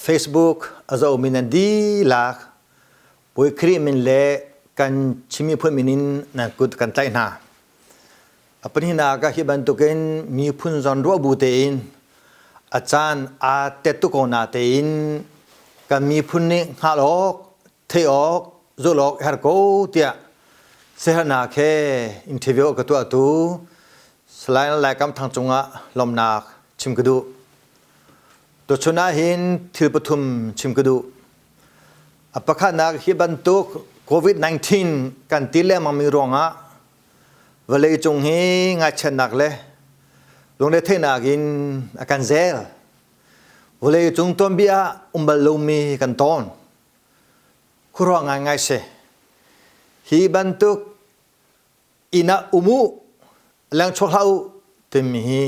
Facebook a zohmi nan dihlak Bawi Khrih min le kan Chin miphun min in nan kut kan tlaih hna. A pahnihnak ah hi bantukin miphun zawnruah bu tein a caan aa tet tuk ko na tein kan miphun nih hngalh awk, theih awk, zulh awk her ko tiah siaherhnak he interview ka tuahtu Salai Laikam Thang cungah lawmhnak chim ka duh. Tuchun ah hin thil pathum chim ka duh. A pakhatnak hi bantuk COVID-19 kan ti lengmangmi ruangah vawleicung hi ngaihchiatnak le lungretheihnak in a kan zel. Vawleicung tuanbia ah um bal lomi kan tawn. Khuaruah ngaingai si. Hi bantuk inn ah um u, lengchuak hlah u timi hi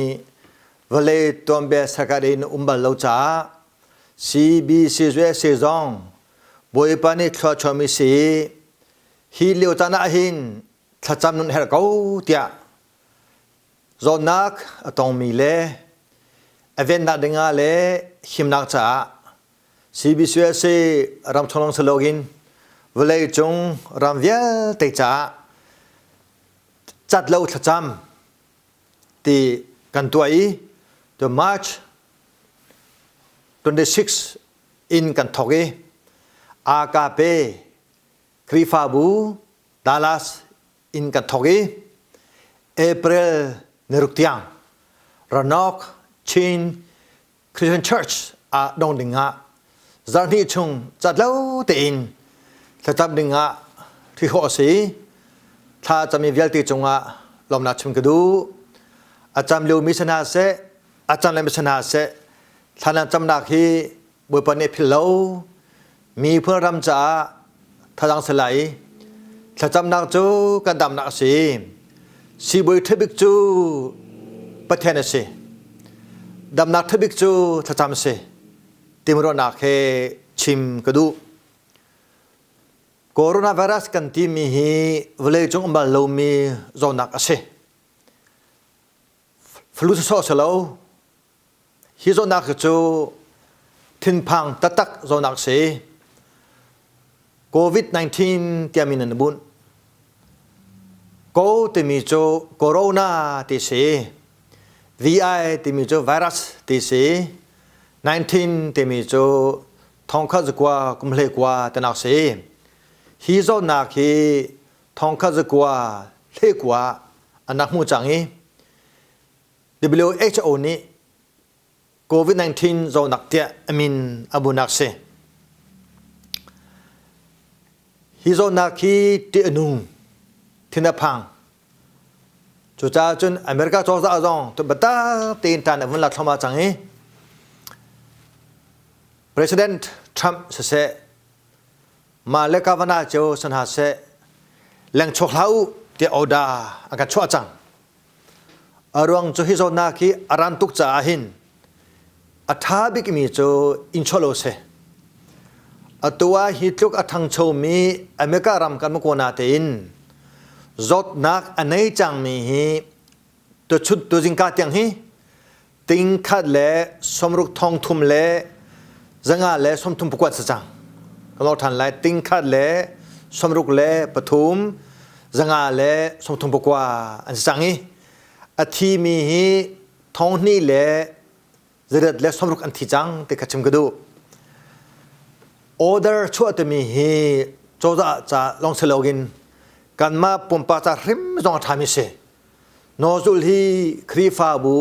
vawlei tuanbia sarkar in um bal lo caah CBCUSA zong Bawipa nih thluachuahmi si hi lio caan ah hin thlacam nun herh ko tiah zawtnak a tongmi le a vennak dingah le himnak caah CBCUSA ramchung lawng si loin vawleicung ram vialte caah cat lo thlacam ti kan tuah i to March 26 in kan thawk i AKP Khrihfabu Dallas in kan thawk i April niruk tiang Roanoke Chin Christian Church ah dong ding ah zarhhnih chung cat lo tein thlacam ding ah hrihawh a si. Thla cami vialte cungah lawmnak chim ka duh. A cam liomi si hna seh, a cam lemi si hna seh, thla nan camnak hi Bawipa nih philh lo. Miphun ram caah thazaang si lai. Thlacamnak cu kan damnak a si. Siibawi ṭhabik cu Pathian a si. Damnak ṭhabik cu thlacam a si. Timi ruahnak he chim ka duh. Coronavirus kan timi hi vawleicung um bal lomi zawtnak a si. Flu sawsawh si lo. Hi zawtnak hi cu thinphang taktak zawtnak a si. COVID-19 tiah min an bunh. Ko timi cu corona ti si. VI timi cu virus ti si. 19 timi cu thongkhat zakua kum hlei kua tinak si. Hi zawtnak hi thongkhat zakua hlei kua an rak hmuh cang i WHO nih COVID-19 zawtnak tiah a min a bunak si. Hi zawtnak hi ṭih a nung, thin a phang. Cucaah cun America cozah zong biatak tein ṭan a vun la thluahmah cang i President Trump siseh, mah le Kavanaugh cio si hna seh, lengchuak hlah u tiah order an kan chuah cang. A ruang cu hi zawtnak hi a ran tuk caah hin a ṭha bikmi cu inn chuah lo si. Atu ah hi tluk a ṭhangchomi America ram kan kawna tein zawtnak a nei cangmi hi tuchun tuzingka tiang hi tingkhat le sawmruk thong thum le zanga le sawmthum pakuat si cang. Kan lor ṭhan lai tingkhat le sawmruk le pathum zanga le sawmthum pakua an si cang i a thimi hi thong hnih le zariat le sawmruk an thi cang ti kha chim ka duh. Order chuah timi hi cozah ca lawng si loin kanmah pumpak ca hrim zong a ṭhami si. Nawzul hi Khrihfabu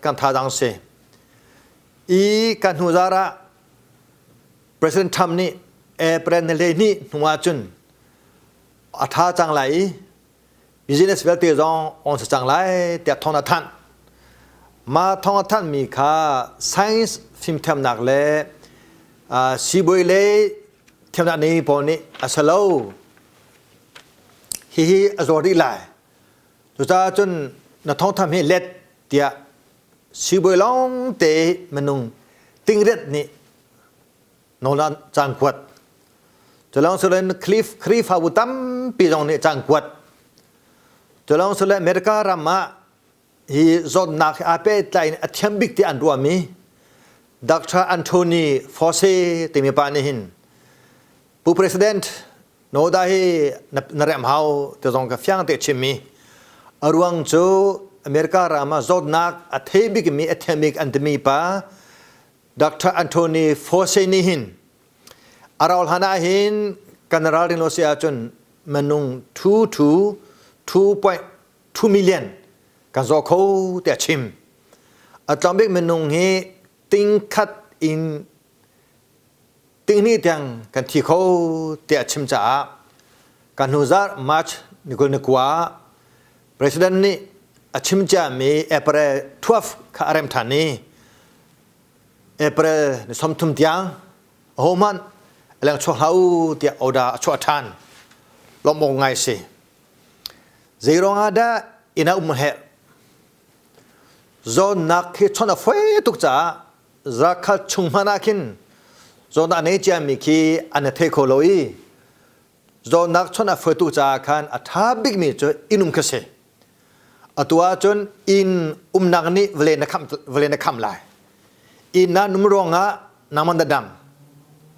kan thazaang si. I kan hnu zar ah President Trump nih April ni 12 hnu ahcun a tha cang lai i business vialte zong on si cang lai tiah thawng a thanh. Mah thawng a thanhmi kha science fimthiamnak le siibawi lei thiamnak nei pawl nih a si lo. Hihi a zaw rih lai. Cucaah cun na thawngtham hi let tiah siibawi lawngte minung tingriat nih nawl an caan kuat. Culawng silo Khrihfabu tampi zong nih caan kuat. Culawng silo America ram ah hi zawtnak he aa pehtlai in a thiam bik tiah an ruahmi Dr. Anthony Fauci timi pa nih hin Pu President Noda hi na rem hau ti zong ka fiang te chimmi a ruang cu America ram ah zawtnak a thei bikmi a thiam bik an timi pa Dr. Anthony Fauci nih hin a ral hlan ah hin kan ralring lo si ahcun minung 2 to 2.2 million kan zaw kho tiah chim. A tlawmbik minung hi tingkhat in tinghnih tiang kan thi kho tiah chim caah kan hnu zarh March ni 29 President nih a chim ciami April 12 kha a rem ṭhan i April ni 30 tiang ahohmanh leng chuak hlah u tiah order a chuah ṭhan. Lawmh awk ngai si. Zei ruangah dah inn ah um herh? Zawtnak hi chawnh a fawi tuk caah zakhat chung hmanh ah khin zawtnak a nei ciami khi an i thei kho lo i zawtnak chawnh a fawi tuk caah khan a ṭha bikmi cu inn um khi si. Atu ahcun inn umnak nih vawlei na khamh, vawlei na khamh lai. Inn ah num ruangah nangmah na dam.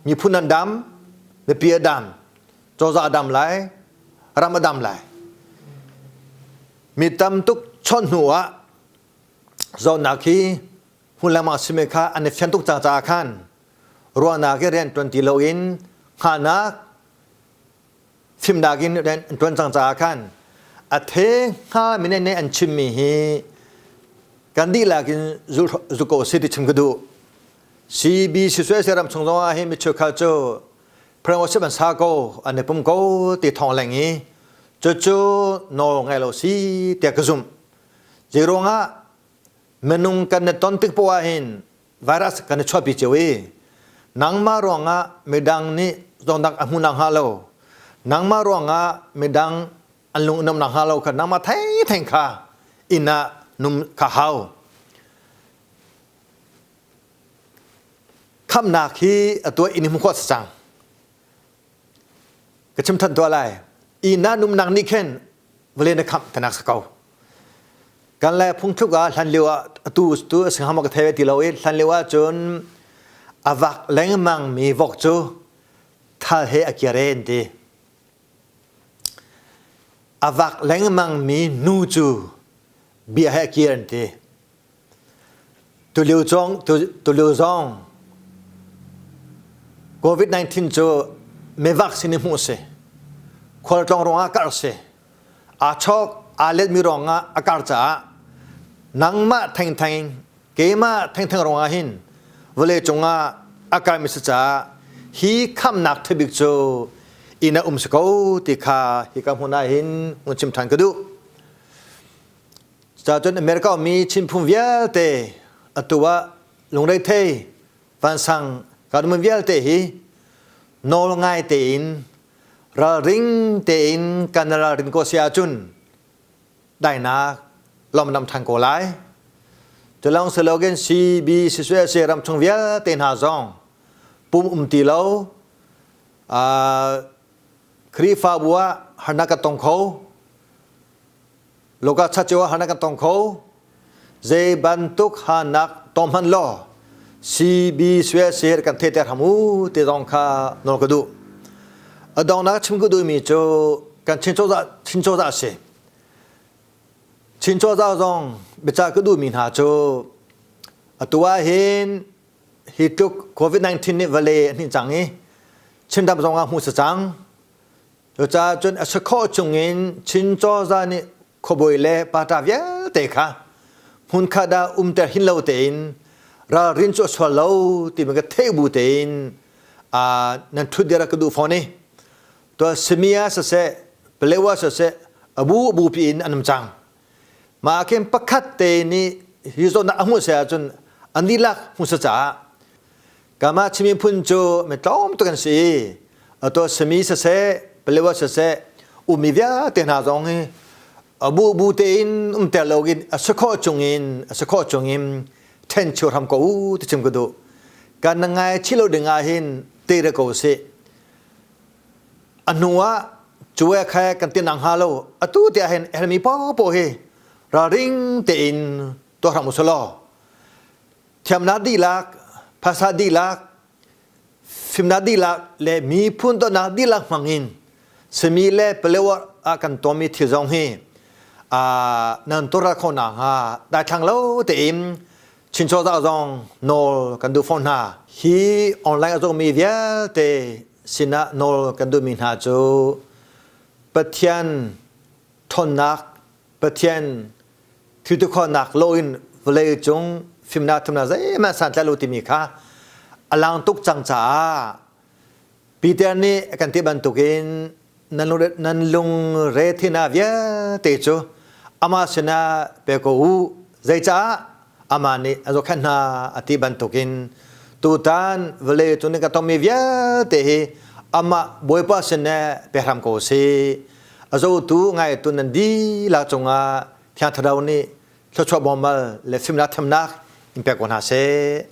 Miphun an dam, mipi a dam, cozah a dam lai, ram a dam lai. Mi tam tuk chawnh hnu ah zawtnak hi hmun lengmang simi kha an i fian tuk cang caah khan ruahnak i rian ṭuan ti loin hngahnak fimnak in rian an ṭuan cang caah khan a the hnga mine nih an chimmi hi kan dihlak in zul ko si ti chim ka duh. CB Sisue ram chung zong ah hin mi cheukhat cu Prengoship an sa ko, an i pum ko ti thawng leng i cucu nawl ngai lo si tiah ka zumh. Zei ruangah minung kan i ton tik poah hin virus kan i chuahpi cio i nangmah ruangah midang nih zawtnak a hmuh nakhnga lo, nangmah ruangah midang an lung a nuamh nakhnga lo kha nangmah thengtheng kha inn ah num kha hau. Khamnak hi a tuah in hmu khawh cang. Ka chim than tuah lai. I na numnak nih khin vale na khamh tanak sa ko. Kan lai phungthluk ah hlan lio ah atu tu a singham ka thei ti lo i hlan lio ah cun a vak lengmang mi vok cu thal he a kir en ti. A vak lengmang mi nu cu bia he a kir an ti. Tulio zong COVID-19 cu mevak sin i hmuh a si. Khualtlawng ruangah karh a si. Aa chawk, aa letmi ruangah a karh caah nangmah thengtheng, keimah thengtheng ruangah hin vawleicung ah a karmi si caah hi khamnak thabik cu inn ah um si ko ti kha hika hmun ah hin hun chim ṭhan ka duh. Cucun America ummi Chin phun vialte atu ah lungrethei vansang kan um vialte hi nawl ngai tein ralring tein kan ralrin ko si ahcun dainak lawmnam ṭhan ko lai. Culong siloin CB siseh ram chung vialte hna zong pum um ti lo Khrihfabu ah harnak ka tong kho. Loka chacio ah harnak kan tong kho. Zei bantuk hanak tong hmanh law CB sue kan theiter ham u ti zong kha nawl ka duh. A dongnak chim ka duhmi cu kan Chin cozah Chin cozah a si. Chin cozah zong biacah ka duhmi hna cu atu ah hin hi tluk COVID-19 nih vawlei a hnin cang i Chinram zong ah hmuh si cang. Cucaah cun a si khawh chungin Chin cozah nih khuabawi le pata vialte kha hmunkhat ah umter hin lo tein ralrin cu a sual lo timi ka theih bu tein nan ṭhutdir a ka duh fawn i tuah Simia siseh Palewa siseh a bu a bupi in an um cang. Mah ah khin pakhat te nih hi zawtnak a hmuh si ahcun an dihlak hmuh si caah Kamah Chin miphun cu mi tlawm tuk an si i atu sami siseh, Palewa siseh, ummi vialte hna zong hi a bu bu tein umter loin a si khawh chungin a si khawh chungin ṭhen cheu hram ko u ti chim ka duh. Kan ngai chih lo ding ah hin te re ko sih. A hnu ah cuwe kha kan ti nang hnga lo. Atu te ah hin helmi paohpaoh hi ralring tein tuah hram u sih law thiamnak dihlak Phaisa dihlak, fimnak dihlak le miphun dawtnak dihlak hmangin simi le Palewa ah kan tuahmi thil zong hi nan tuar khawh nakhnga daithlang lo tein Chin cozah zong nawl kan duh fawn hna. Hi online a zohmi vialte sinah nawl kan duhmi hna cu Pathian ṭhawnnak, Pathian thiltikhawhnak loin vawlei cung fimnak thumnak zeihmanh santlai lo timi kha a lang tuk cang caah Peter nih a kan ti bantukin nan lungre thina vialte cu amah sinah pe ko u. Zeicah amah nih a zohkhenh hna a ti bantukin tutan vawlei cung nih ka tonmi vialte hi amah Bawipa sinah pe hram ko sih. A zotu ngaitu nan dihlak cungah Thiang Thlarau nih thluachuah bawmal le fimnak thiamnak in pek ko hna seh.